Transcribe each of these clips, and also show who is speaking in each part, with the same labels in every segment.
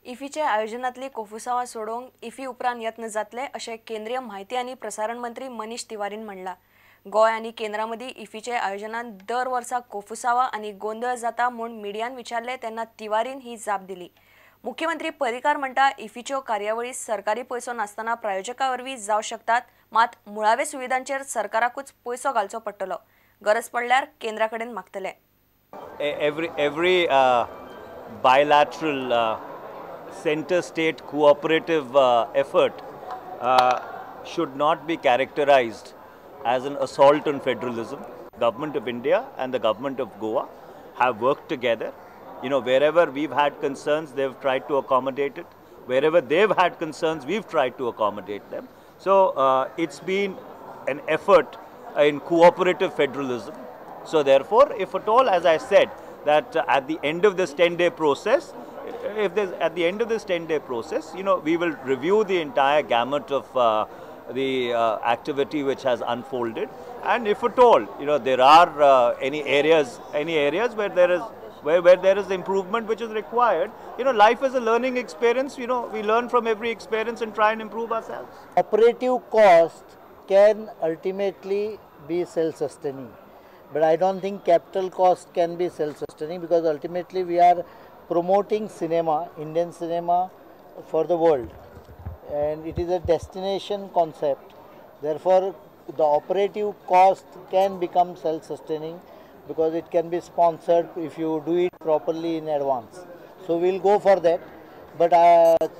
Speaker 1: इफीच्या आयोजनातली कोफुसांवां सोडोवंक इफी उपरांत यत्न जातले अशें केंद्रीय म्हायती आनी प्रसारण मंत्री मनीष तिवारीन म्हणलां. गोंय आनी केंद्रा मदीं इफीच्या आयोजनांत दर वर्सा कोफुसांवां आनी गोंदळ जाता म्हूण मिडियान विचारलें तेन्ना तिवारीन ही जाप दिली. मुख्यमंत्री पर्रीकार म्हणटा इफीच्यो कार्यावळी सरकारी पयसो नासतना प्रायोजका वरवीं जावं शकतात, मात मुळावे सुविधांचेर सरकाराकूच पयसो घालचो पडटलो, गरज पडल्यार केंद्रा कडेन मागतले.
Speaker 2: Every bilateral center-state cooperative effort should not be characterized as an assault on federalism. Government of India and the government of Goa have worked together. You know, wherever we've had concerns, they've tried to accommodate it. Wherever they've had concerns, we've tried to accommodate them. So it's been an effort in cooperative federalism. So therefore, if at all, as I said, that at the end of this 10-day process, if there's at the end of this 10-day process, you know, we will review the entire gamut of the activity which has unfolded, and if at all, you know, there are any areas where there is where there is improvement which is required. You know, life is a learning experience. You know, we learn from every experience and try and improve ourselves.
Speaker 3: Operative cost can ultimately be self-sustaining, but I don't think capital cost can be self-sustaining, because ultimately we are promoting cinema, Indian cinema, for the world, and it is a destination concept. Therefore, the operative cost can become self-sustaining because it can be sponsored if you do it properly in advance. So we will go for that, but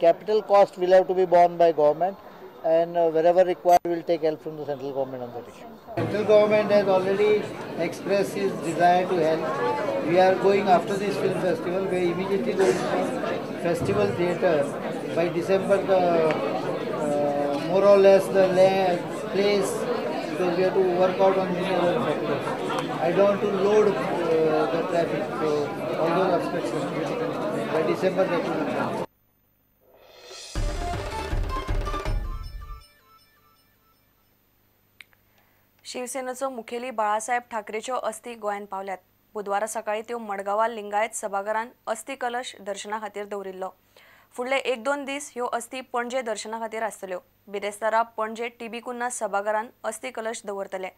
Speaker 3: capital cost will have to be borne by government, and wherever required we will take help from the central government on that issue. Central government has already expressed its desire to help. We are going after this film festival, we are immediately going to festival theatre by December, the, more or less the place, because we have to work out on many other factors. I don't want to load the traffic, so all those aspects have to be taken. By December that will be done.
Speaker 1: शिवसेनेचो मुखेली बाळासाहेब ठाकरेच्यो अस्थी गोंयांत पावल्यात. बुधवारा सकाळी त्यो मडगांवां लिंगायत सभाघरांत अस्थी कलश दर्शना खातीर दवरिल्लो. फुडले 1-2 दीस ह्यो अस्थी पणजे दर्शना खातीर आसतल्यो. बिरेस्तारा पणजे टीबी कुन्हा सभाघरांत अस्थी कलश दवरतले.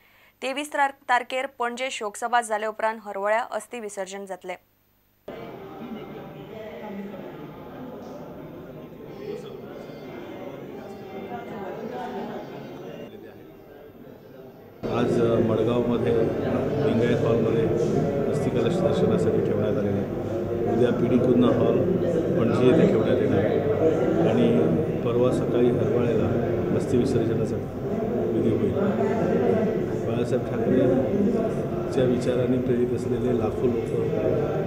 Speaker 1: 23 तारखेर पणजे शोकसभा जाले उपरांत हरवळ्या अस्थी विसर्जन जातले.
Speaker 4: आज मडगावमध्ये लिंगायत हॉलमध्ये अस्थी कलश दर्शनासाठी ठेवण्यात आलेले आहे. उद्या P D Cunha hall Panaji येथे ठेवण्यात येणार आहे आणि परवा सकाळी हरवाळेला अस्थी विसर्जनाचा विधी होईल. बाळासाहेब ठाकरेंच्या विचारांनी प्रेरित असलेले लाखो लोक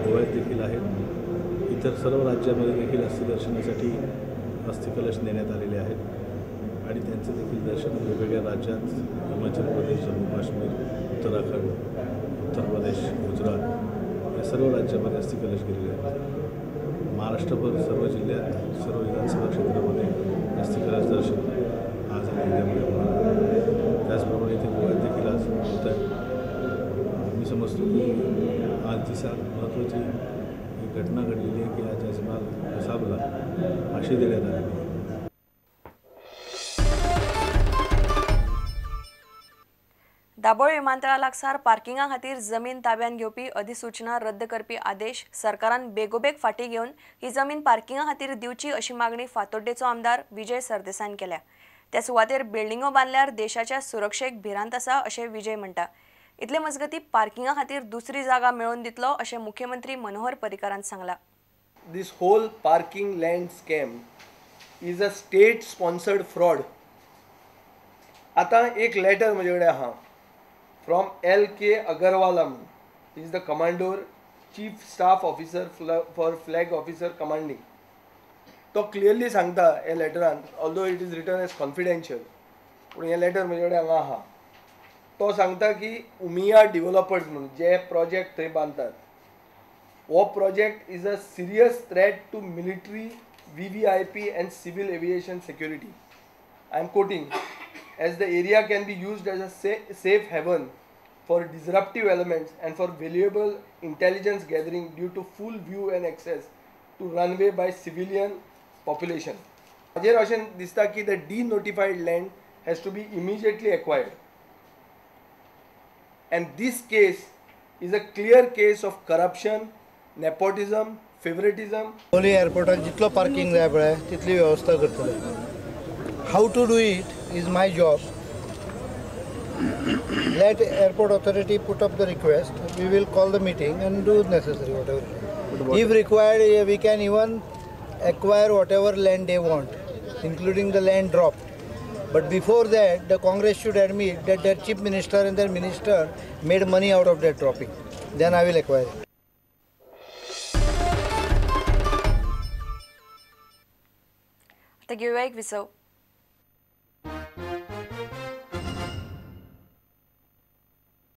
Speaker 4: गोव्यात देखील आहेत. इतर सर्व राज्यामध्ये देखील अस्थी दर्शनासाठी अस्थी कलश नेण्यात आलेले आहेत आणि त्यांचं देखील दर्शन वेगवेगळ्या राज्यात हिमाचल प्रदेश, जम्मू काश्मीर, उत्तराखंड, उत्तर प्रदेश, गुजरात या सर्व राज्यामध्ये अस्थी कलश गेलेले आहेत. महाराष्ट्रभर सर्व जिल्ह्यात, सर्व विधानसभा क्षेत्रामध्ये अस्थी कलश दर्शन आज आणि उद्यामध्ये होणार आहे. त्याचप्रमाणे इथे गोव्यात देखील आज होत आहे. मी समजतो की आज दिसा महत्त्वाची एक घटना घडलेली आहे की आज अजमल कसाबला फाशी देण्यात आलेली आहे.
Speaker 1: दाबोळ विमानतळा लागसार पार्किंगा खातीर जमीन ताब्यात घेवपी अधिसूचना रद्द करपी आदेश सरकारान बेगोबेग फाटीं घेवन ही जमीन पार्किंगा खातीर दिवची अशी मागणी फातोड्डेचो आमदार विजय सरदेसायान केल्या. त्या सुवातेर बिल्डिंगो बांदल्यार देशाच्या सुरक्षेक भिरांत आसा अशें विजय म्हणटा. इतले मजगती पार्किंगा खातीर दुसरी जागा मेळोवन दितलो अशें मुख्यमंत्री मनोहर पर्रीकारान सांगलां.
Speaker 5: This whole parking land scam is a state sponsored fraud. आतां एक लेटर म्हजे कडेन आहा from L.K. Agarwala, he is the Commodore, Chief Staff Officer for Flag Officer Commanding. तो क्लियरली सांगता ह्या लेटरान, although it is written as confidential, पूण हें लेटर म्हजे कडेन हांगा आहा. तो सांगता की उमिया डिवेलपर्स म्हणून जे प्रोजेक्ट थंय बांदतात, हो project is a serious threat to military, VVIP and civil aviation security. I am quoting, as the area can be used as a safe haven for disruptive elements and for valuable intelligence gathering due to full view and access to runway by civilian population. म्हाजेर अशें दिसता की the denotified land has to be immediately acquired and this case is a clear case of corruption, nepotism, favouritism.
Speaker 3: Dabolim एअरपोर्टाक जितलो parking जाय पळय तितली वेवस्था करतले. How to do it is my job. Let airport authority put up the request. We will call the meeting and do necessary whatever. If required, we can even acquire whatever land they want, including the land drop. But before that, the Congress should admit that their chief minister and their minister made money out of that dropping. Then I will acquire it.
Speaker 1: आता घेऊया एक विसव.